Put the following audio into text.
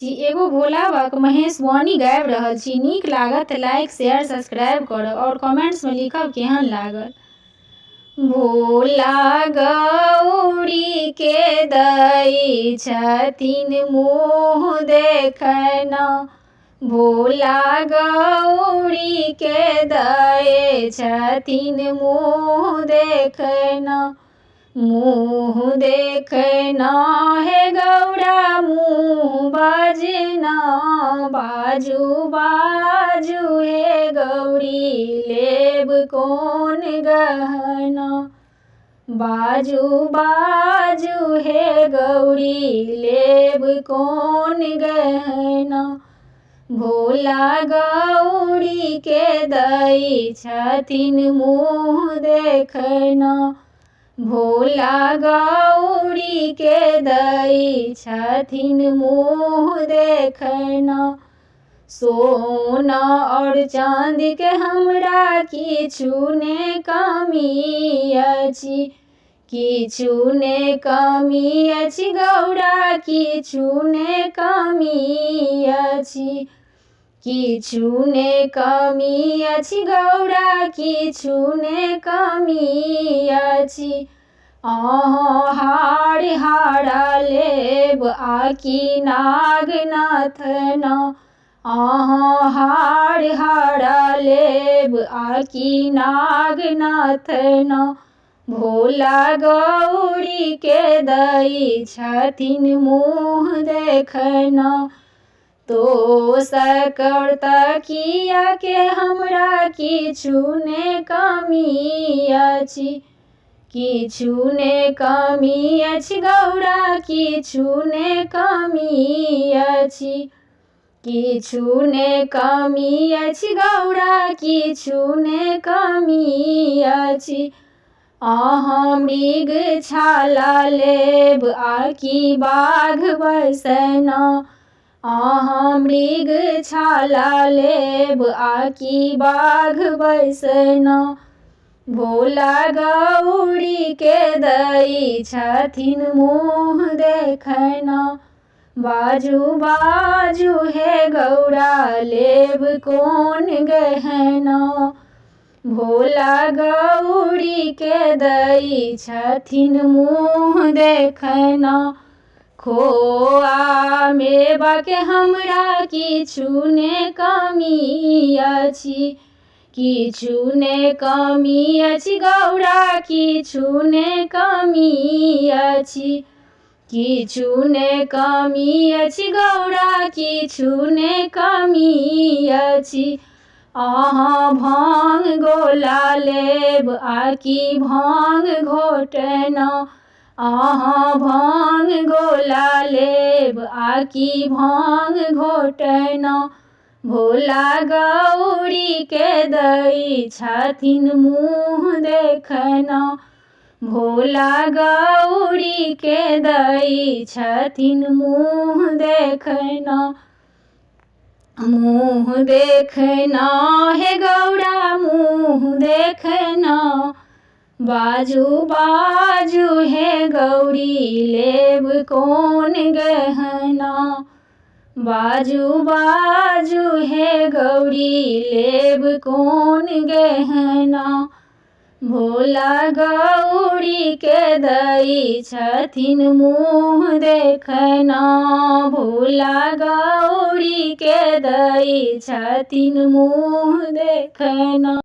छी। एगो भोला बाबा के महेशवाणी गाबि रहल छी। नीक लागत त लाइक शेयर सब्सक्राइब करब और कमेंट्स में लिखब केहन लागल। भोला गौरी के दै छथिन मुँह देखना, भोला गौरी के दै छथिन मुँह देखना। मुँह देखना हे गौरा मुँह बजना, बाजू बाजू हे गौरी लेब कोन गहना। बाजू बाजू हे गौरी लेब कोन गहना। भोला गौरी के दै छथिन मुँह देखना, भोला गौरी के दै छथिन मुँह देखना। सोना और चाँदी के हमरा किछु ने कमी अछि, किछु ने कमी अछि गौरा किछु ने कमी अछि। किछु ने कमी अछि गौरा किछु ने कमी अछि। अहाँ हार हारा लेब आ कि नागनाथ ना, अहाँ हार हारा लेब आ कि नागनाथ ना। भोला गौरी के दै छथिन मुँह देखना। तो सकर तकिया के हमरा किछु ने कमी अछि, किछु ने कमी अछि गौरा किछु ने कमी अछि। किछु ने कमी अछि गौरा किछु ने कमी अछि। अहाँ मृग छाला लेब आ कि बाघ बसना, अहाँ मृग छाला लेब आ कि बाघ बसना। भोला गौरी के दै छथिन मुँह देखना, बाजू बाजू हे गौरा लेब कोन गहना। भोला गौरी के दै छथिन मुँह देखना। खोआ मेवा के हमरा किछु ने कमी अछि, किछु ने कमी अछि गौरा किछु ने कमी अछि। किछु ने कमी अछि गौरा किछु ने कमी अछि। अहाँ भाँग गोला लेब आ कि भाँग घोटना, अहाँ भाँग गोला लेब आ कि भाँग घोटना। भोला गौरी के दै छथिन मुँह देखना, भोला गौरी के दै छथिन मुँह देखना। मुँह देखना हे गौरा मुँह देखना, बाजू बाजू हे गौरी लेब कोन गहना। बाजू बाजू हे गौरी लेब कोन गहना। भोला गौरी के दै छथिन मुँह देखना, भोला गौरी के दै छथिन मुँह देखना।